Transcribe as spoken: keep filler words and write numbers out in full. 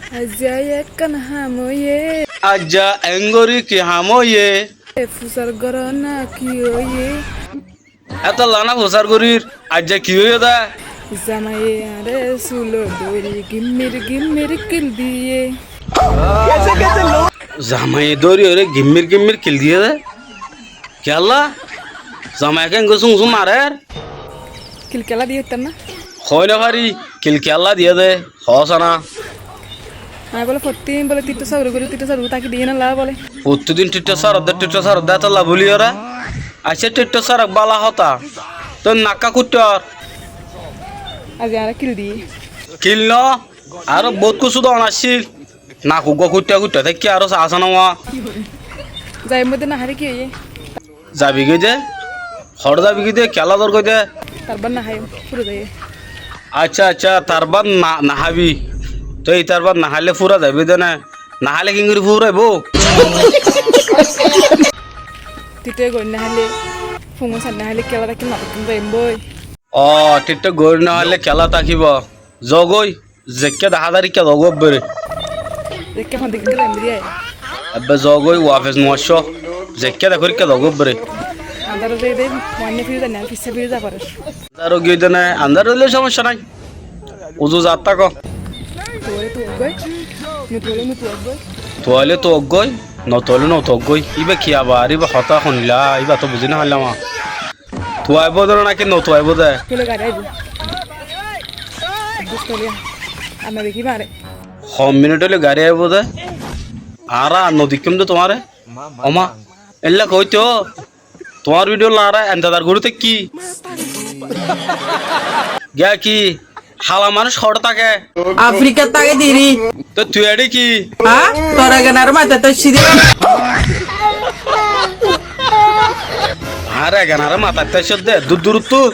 Aijja ekkán ham óiye. Aijja engori ki ham óiye? E fusár goró na ki óiye? Étolla na fusár gorír, aijja ki óiye dé? Zamaiye añáre sulot dóri gimmir gimmir kil diyé. Zamaiye dóri óre gimmir gimmir kil diyé dé? Kiyólla? Zamaiye ken engori sum sum marer? Kil kiyólla diyé hoitám na? Hoói no fari, kil kiyólla diyé dé, hoó sána. Añí bóle fottí din bóle tittó sóor gorí, tittó sóor gorí táki diyé ná lá bóle. Fottí din tittó sóor dé, tittó sóor dé étolla bóli óre. Accá tittó sóor ek bála hotá. Tói nakká kuittór. Aijja añáre kil diyé. Kil no, aró bout kessú dóon accíl. Nak uggúa kuittá kuittá táikke aró saá sána wá. Zaiyum de, no háile ki óiye? Zabi goi de? Hoçé zabi goi de? Kiyólla zor goi de? Tar bát no háiyum, fúra zaiyum. Accá, accá, tar bát na, no hábi. Tói tar bát no háile fúra zaibi de né? No háile keéngorí fúra óibo? Tittó gorí no háile, fúñgo sar no háile, kiyólla táikkum no táikkum zaiyum boi. Ó, tittó gorí no háile kiyólla tákibo? Zogói. Zeikka dahá zar íkka zogói ebbere. Zeikka fán dekí gíla embre. Ebbe zogói wafes no aiccó. Zeikka dekór íkka zogói ebbere. Andár ói zai de, moinna firi zai na, fissá firi zai farer. Andár ói giyói de né, andár óile somossa nái. Uzu zar táko. Tuáile tuágói, no tuáile no tuágói. Tuáile tuágói, no tuáile no tuágói. Íba ki abar, íba hotá hoilla, íba to buzí no faillám. Tuaibó de náki no tuaibó de? Tuáile gari aibó. Addús tuáile. Ar no dekí mare. Hom minit óile gari aibó de. Añára ar no deikkóm de tuáñre. Ó ma, éilla hoóito. Tuáñr bidiyó lla añára entezar gorí táikki. Giya ki? Hala manúic hoçé táke? Afrikat táke deri. Te tui eçé ki? Há? Tor eganaré mataitó aiccí de. Añár eganaré mataitó aiccós de, dúr dúrottu.